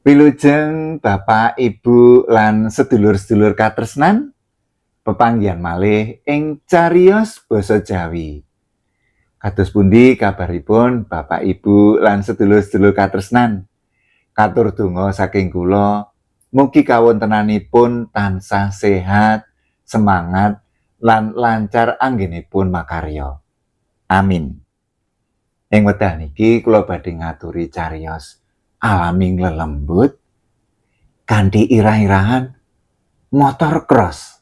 Wilujeng Bapak, Ibu lan sedulur-sedulur katresnan, pepanggihan malih ing cariyos basa Jawi. Kados pundi kabaripun Bapak, Ibu lan sedulur-sedulur katresnan? Katur donga saking kula, mugi kawontenanipun tansah sehat, semangat lan lancar anggenipun makarya. Amin. Ing wekdal niki kula badhe ngaturi cariyos alaming lelembut kanthi irah-irahan motor cross.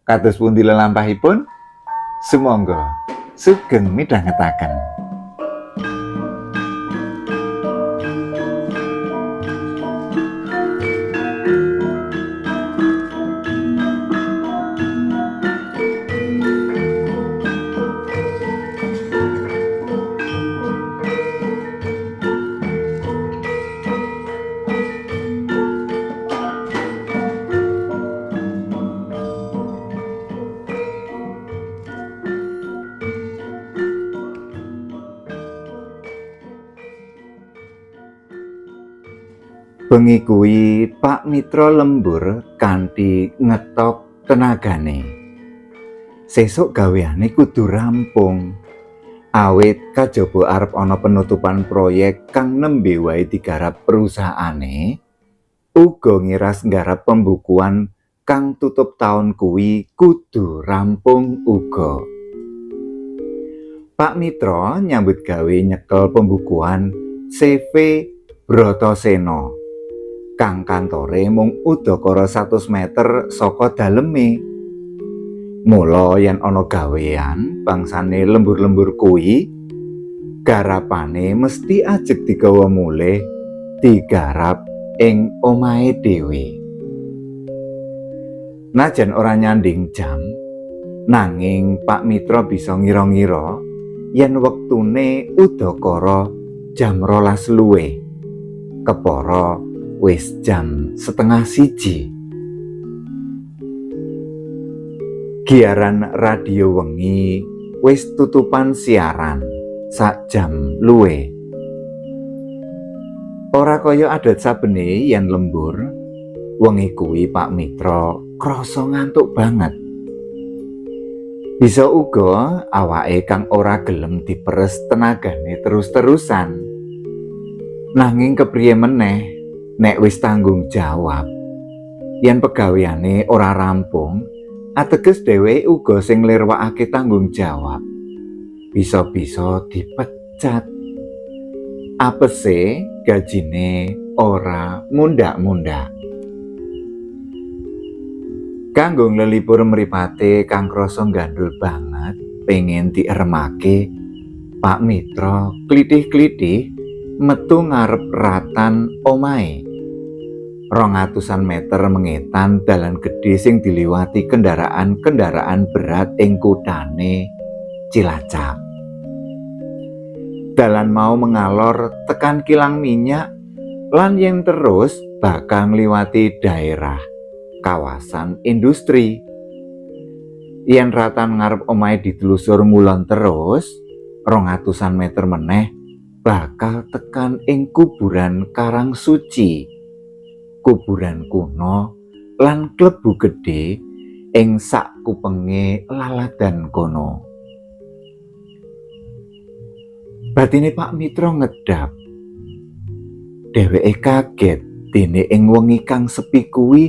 Kados pundi lelampahipun? Sumangga sugeng midhangetaken. Bengi kuwi Pak Mitra lembur kanthi ngetok tenagane. Sesuk gaweane kudu rampung. Awit kajaba arep ana penutupan proyek kang nembe wae digarap perusahaane, uga ngiras nggarap pembukuan kang tutup taun kuwi kudu rampung uga. Pak Mitra nyambut gawe nyekel pembukuan CV Bratasena kang kantore mung udakara 100 meter saka daleme. Mula yen ana gawean bangsane lembur-lembur kuwi, garapane mesti ajeg digawa mulih digarap ing omahe dhewe. Najan ora nyanding jam, nanging Pak Mitra bisa ngira-ngira yen wektune udakara jam 12 luwih. Kepara wis jam 12.30. Giaran radio wengi wis tutupan siaran sak jam luwih. Ora kaya adat sabene yen lembur, wengi kuwi Pak Mitra krasa ngantuk banget. Bisa uga awake kang ora gelem diperes tenagane terus-terusan. Nanging kepriye meneh nek wis tanggung jawab, yen pegaweane ora rampung, ateges dheweke uga sing nglirwakake tanggung jawab. Bisa-bisa dipecat. Apese gajine ora mundhak-mundhak. Kanggo nglelipur mripate kang krasa nggandhul banget pengen dieremake, Pak Mitra klithih-klithih metu ngarep ratan omahe. 200-an meter mengetan dalan gedhe sing diliwati kendaraan-kendaraan berat ing kutane Cilacap. Dalan mau mengalor tekan kilang minyak lan yen terus bakal ngliwati daerah kawasan industri. Yen ratan ngarep omahe ditelusur ngulon terus 200-an meter meneh bakal tekan ing kuburan Karang Suci, kuburan kuno lan klebu gedhe ing sak kupenge laladan kono. Batine Pak Mitra ngedap. Dheweke kaget dene ing wengi kang sepi kuwi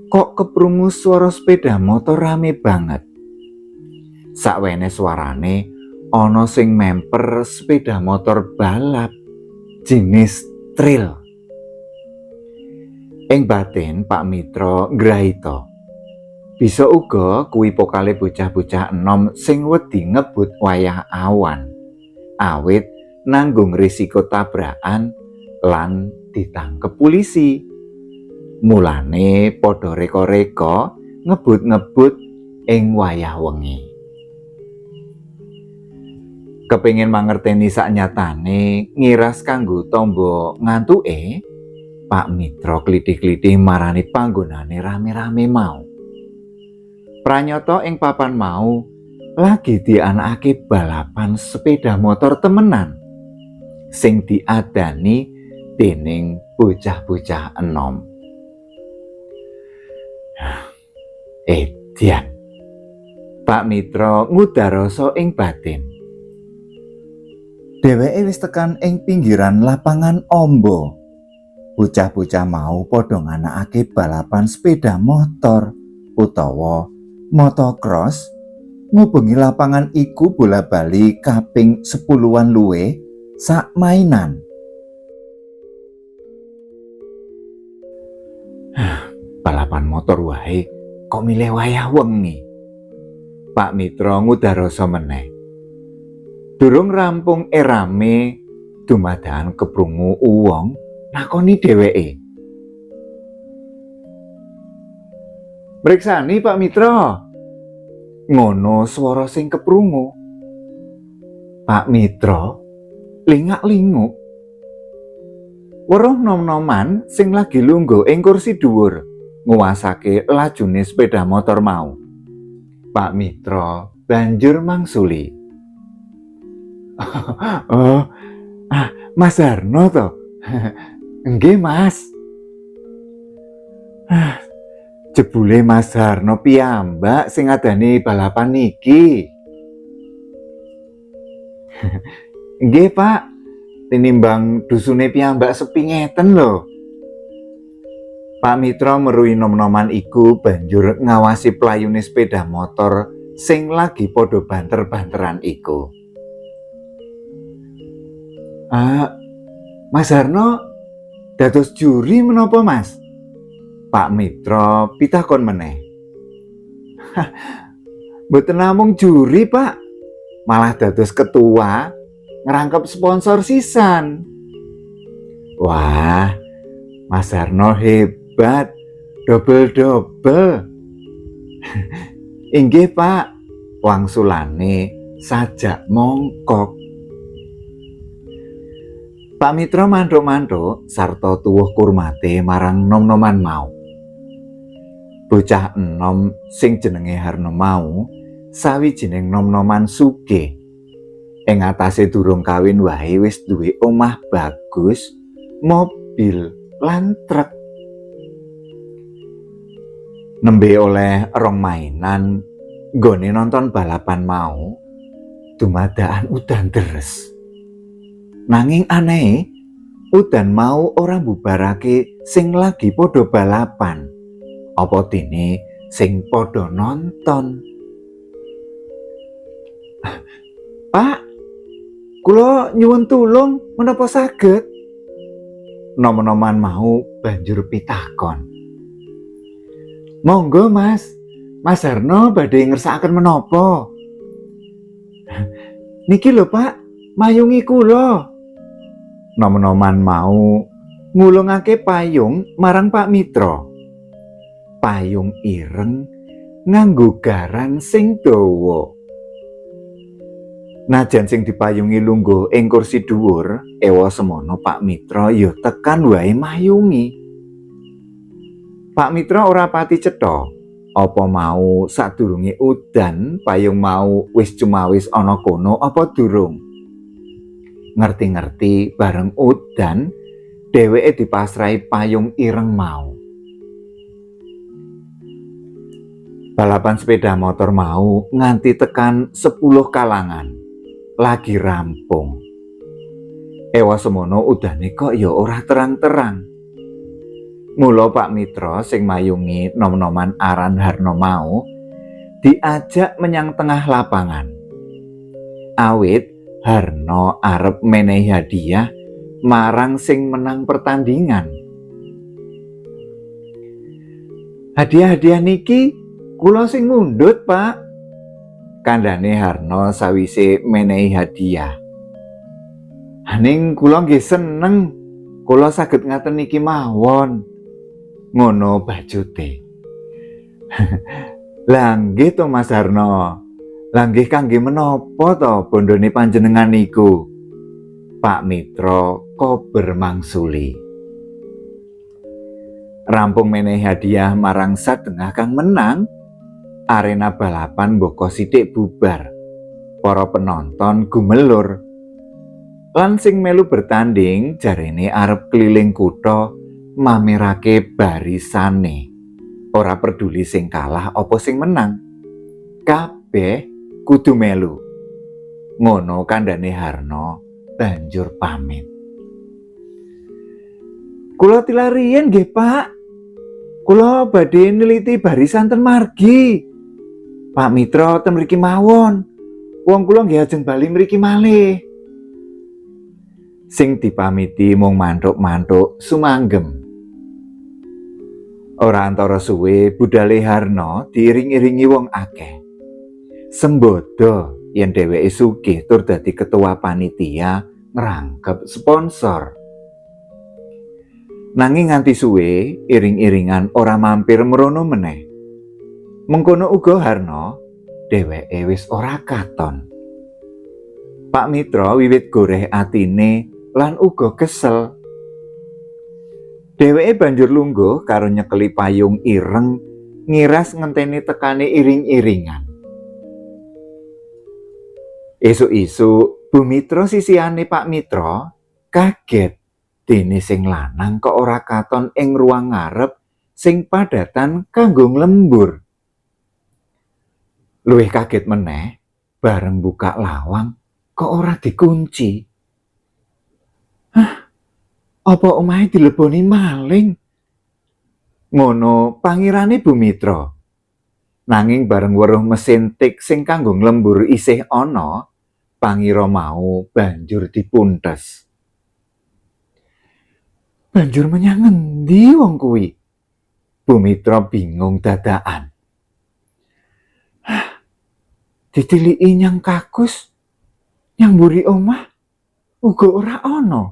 kok keprungu swara sepeda motor rame banget. Sakwene suarane ana sing memper sepeda motor balap jenis trail. Ing batin Pak Mitra ngraita. Bisa uga kuwi pokale bocah-bocah enom sing wedi ngebut wayah awan, awit nanggung risiko tabrakan lan ditangkep polisi. Mulane padha reka-reka ngebut-ngebut ing wayah wengi. Kepingin mangerteni saknyatane ngiras kanggo tamba ngantuke, Pak Mitra klithih-klithih marani panggonane rame-rame mau. Pranyata ing papan mau lagi dianakake balapan sepeda motor temenan sing diadani dening bocah-bocah enom. Edian. Pak Mitra ngudarasa ing batin. Dheweke wis tekan ing pinggiran lapangan amba. Bocah-bocah mau padha nganakake balapan sepeda motor utawa motocross ngubengi lapangan iku bola-bali kaping 10-an luwih sak mainan. Balapan motor wae kok milih wayah wengi. Pak Mitra ngudarasa meneh. Durung rampung erame dumadakan keprungu uwong nakoni dheweke. Mriksani Pak Mitra. Ngono swara sing keprungu. Pak Mitra lingak-linguk. Weruh nom-noman sing lagi lungguh ing kursi dhuwur nguwasake lajune sepeda motor mau. Pak Mitra banjur mangsuli. Oh, Mas Harno to? Nggih, Mas. Jebule Mas Harno piyambak sing ngadani balapan niki. Nggih, Pak. Tinimbang dusune piyambak sepi ngeten lho. Pak Mitra meruhi nom-noman iku banjur ngawasi playune sepeda motor sing lagi padha banter-banteran iku. Mas Harno dados juri menapa, Mas? Pak Mitra pitakon meneh. Mboten namung juri, Pak. Malah dados ketua ngerangkep sponsor sisan. Wah, Mas Harno hebat, double-double. Inggih, Pak, wangsulane sajak mongkok. Pak Mitra manthuk-manthuk sarta tuwuh kurmate marang nom-noman mau. Bocah enom sing jenenge Harno mau sawijining nom-noman sugih. Ing atase durung kawin wae wis duwe omah bagus, mobil lan truk. Nembe oleh rong mainan nggone nonton balapan mau, dumadakan udan deres. Nanging aneh, udan mau ora mbubarake sing lagi padha balapan. Apa dene sing padha nonton? Pak, kula nyuwun tulung menapa saged? Nom-noman mau banjur pitakon. Monggo, Mas. Mas Harno badhe ngersakaken menapa? Niki lho, Pak, mayungi kula. Nom-noman mau ngulungake payung marang Pak Mitra. Payung ireng nganggo garan sing dawa. Najan sing dipayungi lungguh ing kursi dhuwur, ewa semono Pak Mitra ya tekan wae mayungi. Pak Mitra ora pati cetha. Apa mau sadurunge udan payung mau wis cumawis ana kono apa durung? Ngerti-ngerti bareng udan dheweke dipasrahi payung ireng mau. Balapan sepeda motor mau nganti tekan 10 kalangan. Lagi rampung. Ewa semono udane kok ya ora terang-terang. Mula Pak Mitra sing mayungi nom-noman aran Harno mau diajak menyang tengah lapangan. Awit Harno arep menehi hadiah marang sing menang pertandingan. Hadiah-hadiah niki kula sing mundhut, Pak. Kandhane Harno sawise menehi hadiah. Ning kula nggih seneng, kula saged ngaten niki mawon. Ngono bajute. Lah nggih to Mas Harno. Lah nggih kangge menapa to bondone panjenengan niku? Pak Mitra kober mangsuli. Rampung menehi hadiah marang sadengah kang menang, arena balapan mboko sithik bubar. Para penonton gumelur. Lan sing melu bertanding jarene arep keliling kutha mamerake barisane. Ora peduli sing kalah apa sing menang. Kabeh kudu melu. Ngono kandhane Harno banjur pamit. "Kula tilar riyin nggih, Pak. Kula badhe neliti barisan ten margi. Pak Mitra ten mriki mawon. Wong kula nggih ajeng bali mriki malih." Sing dipamiti mung mantuk-mantuk sumanggem. Ora antara suwe budale Harno diiring-iringi wong akeh. Sembodo yen dheweke sugih tur dadi ketua panitia ngrangkep sponsor. Nanging nganti suwe iring-iringan ora mampir mrono meneh. Mengkono uga Harno, dheweke wis ora katon. Pak Mitra wiwit goreh atine lan uga kesel. Dheweke banjur lungguh karo nyekeli payung ireng ngiras ngenteni tekane iring-iringan. Esuk-isuk Bu Mitra sisihane Pak Mitra kaget dene sing lanang kok ora katon ing ruang ngarep sing padatan kanggo nglembur. Luwih kaget meneh bareng buka lawang kok ora dikunci. "Hah, apa omahe dileboni maling?" Ngono pangirane Bu Mitra. Nanging bareng weruh mesin tik sing kanggo nglembur isih ana, pangira mau banjur dipuntes. "Banjur menyang ngendi wong kuwi?" Bu Mitra bingung dadakan. "Hah, ditiliki nyang kakus, nyang mburi omah uga ora ana.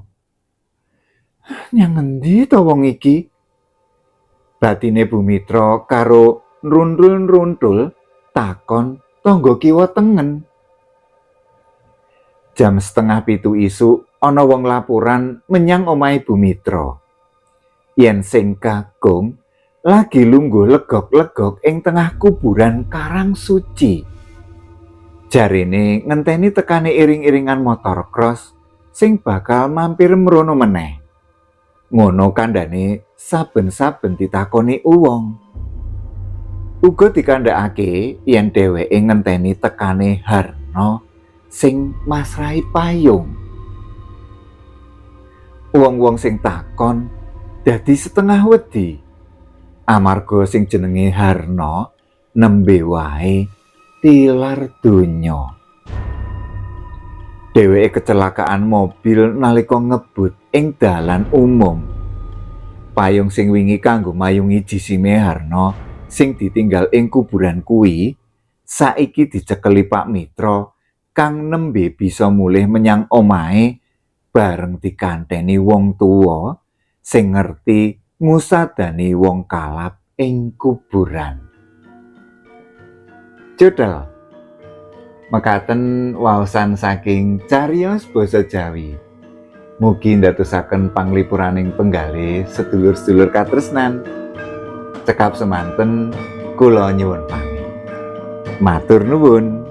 Nyang ngendi to wong iki?" Batine Bu Mitra karo nruntul-nruntul takon tangga kiwa tengen. Jam 6.30 isuk ana wong laporan menyang omahe Bu Mitra. Yen sing kakung lagi lungguh legok-legok ing tengah kuburan Karang Suci. Jarene ngenteni tekane iring-iringan motor cross sing bakal mampir mrono meneh. Ngono kandhane saben-saben ditakoni uwong. Uga dikandhakake yen dheweke ngenteni tekane Harno sing masrahi payung. Wong-wong sing takon dadi setengah wedi. Amarga sing jenenge Harno nembe wae tilar donya. Dheweke kecelakaan mobil nalika ngebut ing dalan umum. Payung sing wingi kanggo mayungi jisime Harno sing ditinggal ing kuburan kuwi saiki dicekeli Pak Mitra kang nembe bisa mulih menyang omahe bareng dikanteni wong tuwa sing ngerti ngusadani wong kalap ing kuburan. Jodel. Mekaten waosan saking cariyos basa Jawi. Mugi ndadosaken panglipuraning penggalih sedulur-sedulur katresnan. Cekap semanten, kula nyuwun pamit. Matur nuwun.